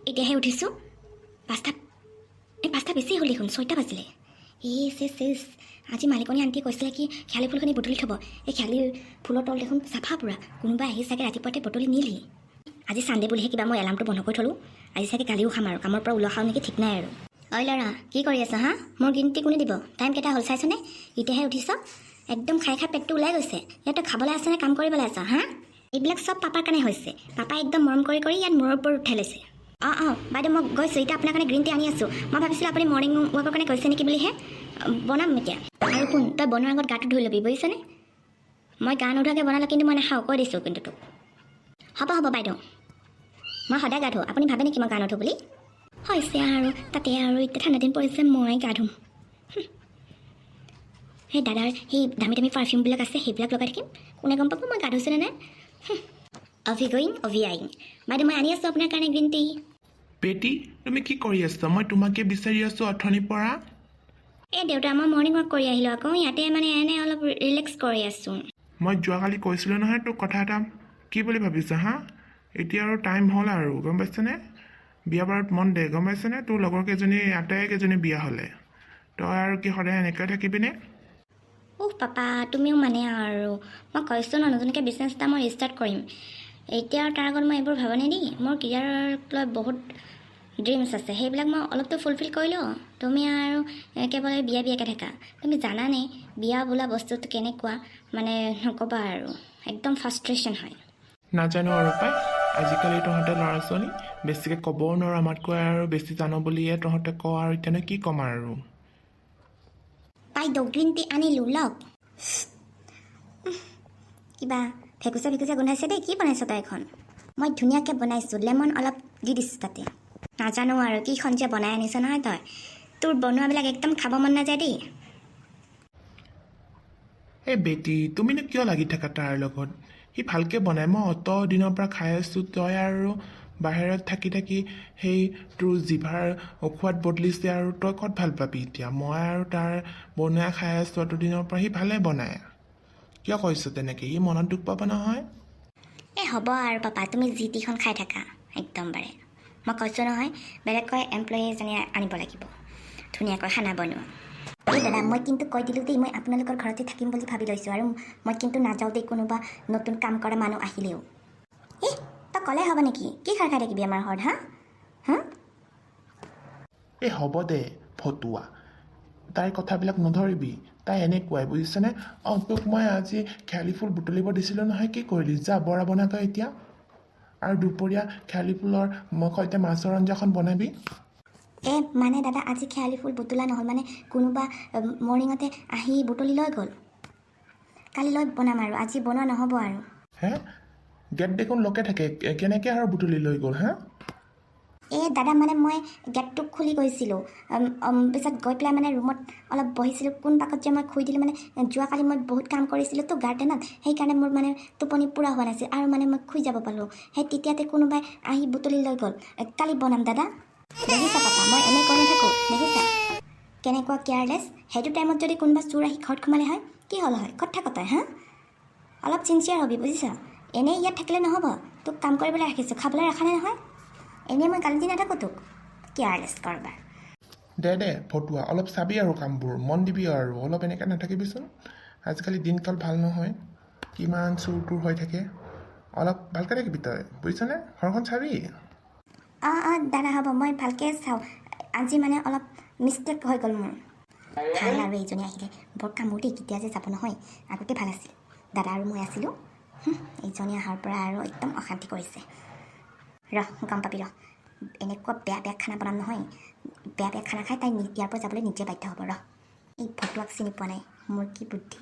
এতিয়াহে উঠিছোঁ। 5টা, এই 5টা বেছি হ'ল দেখোন, 6টা বাজিলে। এই চেচ চেচ, আজি মালিকনী আণ্টিয়ে কৈছিলে কি খেৱালি ফুলখিনি বুটলি থ'ব। এই খেৱালি ফুলৰ তল দেখোন চাফা পূৰা। কোনোবাই আহি চাগে ৰাতিপুৱাতে বুটলি নিলহি। আজি ছানডে বুলিহে কিবা মই এলাৰ্মটো বন্ধ কৰি থ'লোঁ। আজি চাগে গালিও খাম আৰু কামৰ পৰা ওলোৱা খাওঁ নেকি ঠিক নাই আৰু। ঐ ল'ৰা, কি কৰি আছ হা? মোৰ গ্ৰীণ টি কোনে দিব? টাইম কেইটা হ'ল চাইছনে? এতিয়াহে উঠিছ? একদম খাই খাই পেটটো ওলাই গৈছে। ইয়াত তই খাবলৈ আছে নে কাম কৰিবলৈ আছ হা? এইবিলাক চব পাপাৰ কাৰণে হৈছে। পাপাই একদম মৰম কৰি কৰি ইয়াত মূৰৰ ওপৰত উঠাই লৈছে। অঁ, বাইদেউ, মই গৈছোঁ এতিয়া। আপোনাৰ কাৰণে গ্ৰীণ টি আনি আছোঁ। মই ভাবিছিলোঁ আপুনি মৰ্ণিং ৱাকৰ কাৰণে গৈছে নেকি বুলিহে। বনাম এতিয়া। আৰু শুন, তই বনোৱাৰ আগত গাটো ধুই ল'বি, বুজিছনে? মই গা নোধোৱাকৈ বনালে কিন্তু মই নাখাওঁ, কৈ দিছোঁ কিন্তু তোক। হ'ব হ'ব বাইদেউ, মই সদায় গা ধোঁ। আপুনি ভাবে নেকি মই গা নোধো বুলি? হৈছে আৰু তাতে আৰু এতিয়া ঠাণ্ডা দিন পৰিছে, মই গা ধুম। সেই দাদাৰ সেই দামী দামী পাৰফিউমবিলাক আছে, সেইবিলাক লগাই থাকিম। কোনে গম পাব মই গা ধুইছোঁ নে নাই? অভি গয়িং, অভি আয়িং। বাইদেউ, মই আনি আছোঁ আপোনাৰ কাৰণে গ্ৰীণ টি। বেটি, তুমি কি কৰি আছা? মই তোমাকে বিচাৰি আছোঁ অথনিৰ পৰা। এই দেউতা, মই মৰ্ণিং ৱাক কৰি আহিলোঁ আকৌ। ইয়াতে মানে এনে অলপ ৰিলেক্স কৰি আছোঁ। মই যোৱাকালি কৈছিলোঁ নহয় তোক কথা এটা। কি বুলি ভাবিছা হা? এতিয়া আৰু টাইম হ'ল আৰু, গম পাইছনে? বিয়া বাৰুত মন দে, গম পাইছনে? তোৰ লগৰ কেইজনী আটাইকেইজনী বিয়া হ'লে তই আৰু কি সদায় এনেকৈ থাকিবিনে? উহ পাপা, তুমিও মানে আৰু। মই কৈছোঁ ন, নতুনকৈ বিজনেছ এটা মই ষ্টাৰ্ট কৰিম। এতিয়া আৰু তাৰ আগত মই এইবোৰ ভাবা নাই দেই। মোৰ কেৰিয়াৰক লৈ বহুত ড্ৰিমছ আছে, সেইবিলাক মই অলপতো ফুলফিল কৰি লওঁ। তুমি আৰু কেৱল বিয়া বিয়াকৈ থাকা। তুমি জানানে বিয়া বোলা বস্তুটো কেনেকুৱা? মানে নক'বা আৰু, একদম ফ্ৰাষ্ট্ৰেশ্যন হয়। নাজানো আৰু পাই। আজিকালি তহঁতে ল'ৰা ছোৱালী বেছিকৈ ক'বও নোৱাৰো। আমাতকৈ আৰু বেছি জানো বুলিয়ে তহঁতে ক আৰু। এতিয়ানো কি ক'ম আৰু? বাইদেউ, গ্ৰীণ টি আনিলোঁ, লওক। কিবা ভেকুচা ভেকুচা গোন্ধাইছে দেই। কি বনাইছ তই এখন? মই ধুনীয়াকৈ বনাইছোঁ, লেমন অলপ দি দিছোঁ তাতে। নাজানো আৰু কিখন যে বনাই আনিছ নহয় তই। তোৰ বনোৱাবিলাক একদম খাব মন নাযায় দেই। এই বেটি, তুমিনো কিয় লাগি থাকা তাৰ লগত? সি ভালকৈ বনায়। মই অত দিনৰ পৰা খাই আছোঁ। তই আৰু বাহিৰত থাকি থাকি সেই তোৰ জিভাৰ সোৱাদ বদলিছে আৰু তই ক'ত ভাল পাবি এতিয়া? মই আৰু তাৰ বনোৱা খাই আছোঁ অত দিনৰ পৰা। সি ভালে বনায়। কিয় কৈছ তেনেকৈ? সি মনত দুখ পাব নহয়। এই হ'ব আৰু পাপা, তুমি যি টিখন খাই থাকা একদম বাৰে। মই কৈছোঁ নহয়, বেলেগকৈ এমপ্লয়ী এজনী আনিব লাগিব ধুনীয়াকৈ খানা বনোৱা। এই দাদা, মই কিন্তু কৈ দিলোঁ দেই, মই আপোনালোকৰ ঘৰতে থাকিম বুলি ভাবি লৈছোঁ আৰু মই কিন্তু নাযাওঁ দেই, কোনোবা নতুন কাম কৰা মানুহ আহিলেও। এই তই ক'লে হ'ব নেকি? কি খাৰ খাই থাকিবি আমাৰ ঘৰত হা হা? এই হ'ব দে ফটুৱা, তাইৰ কথাবিলাক নধৰিবি। তাই এনেকুৱাই, বুজিছনে? অঁ, তোক মই আজি খেৱালি ফুল বুটলিব দিছিলোঁ নহয়, কি কৰিলি? যা, বৰা বনাগৈ এতিয়া। আৰু দুপৰীয়া খেৱালি ফুলৰ সৈতে মাছৰ আঞ্জাখন বনাবি। এই মানে দাদা, আজি খেৱালি ফুল বুটলা নহ'ল। মানে কোনোবা মৰ্ণিঙতে আহি বুটলি লৈ গ'ল। কালিলৈ বনাম আৰু, আজি বনোৱা নহ'ব আৰু। হে, গেট দেখোন লকে থাকে, কেনেকৈ আৰু বুটলি লৈ গ'ল হা? এই দাদা, মানে মই গেটটো খুলি গৈছিলোঁ। পিছত গৈ পেলাই মানে ৰুমত অলপ বহিছিলোঁ। কোন পাকত যে মই শুই দিলোঁ। মানে যোৱাকালি মই বহুত কাম কৰিছিলোঁতো গাৰ্ডেনত, সেইকাৰণে মোৰ মানে টোপনি পূৰা হোৱা নাছিল আৰু মানে মই শুই যাব পালোঁ। সেই তেতিয়াতে কোনোবাই আহি বুটলি লৈ গ'ল। কালি বনাম দাদা। দেখিছা পাপা, মই এনেই কৈ নাথাকোঁ। দেখিছা কেনেকুৱা কেয়াৰলেছ? সেইটো টাইমত যদি কোনোবা চোৰ আহি ঘৰত সোমালে হয়, কি হ'ল হয়? ক'ত থাক তই হা? অলপ চিনচিয়াৰ হ'বি, বুজিছা? এনেই ইয়াত থাকিলে নহ'ব। তোক কাম কৰিবলৈ ৰাখিছোঁ, খাবলৈ ৰখা নাই নহয়। এনেই মই গালি দি নাথাকোঁ তোক। কেয়াৰলেছ কাৰোবাৰ। দে দে ফটুৱা, অলপ চাবি আৰু কামবোৰ মন দিবি আৰু অলপ এনেকৈ নাথাকিবিচোন। আজিকালি দিনকাল ভাল নহয়, কিমান চোৰ তোৰ হৈ থাকে। অলপ ভালকৈ থাকিবি তই, বুজিছনে? ঘৰখন চাবি। অঁ, দাদা, হ'ব, মই ভালকৈ চাওঁ। আজি মানে অলপ মিষ্টেক হৈ গ'ল মোৰ। ভাল আৰু এইজনী আহিলে বৰ কামোৰ দেই। কেতিয়া যে যাব নহয়। আগতে ভাল আছিল, দাদা আৰু মই আছিলোঁ। এইজনী অহাৰ পৰা আৰু একদম অশান্তি কৰিছে। ৰহ, গম পাবি ৰহ। এনেকুৱা বেয়া বেয়া খানা বনাম নহয়, বেয়া বেয়া খানা খাই তাই ইয়াৰ পৰা যাবলৈ নিজে বাধ্য হ'ব, ৰহ। এই ফটুৱাক চিনি পোৱা নাই, মোৰ কি বুদ্ধি।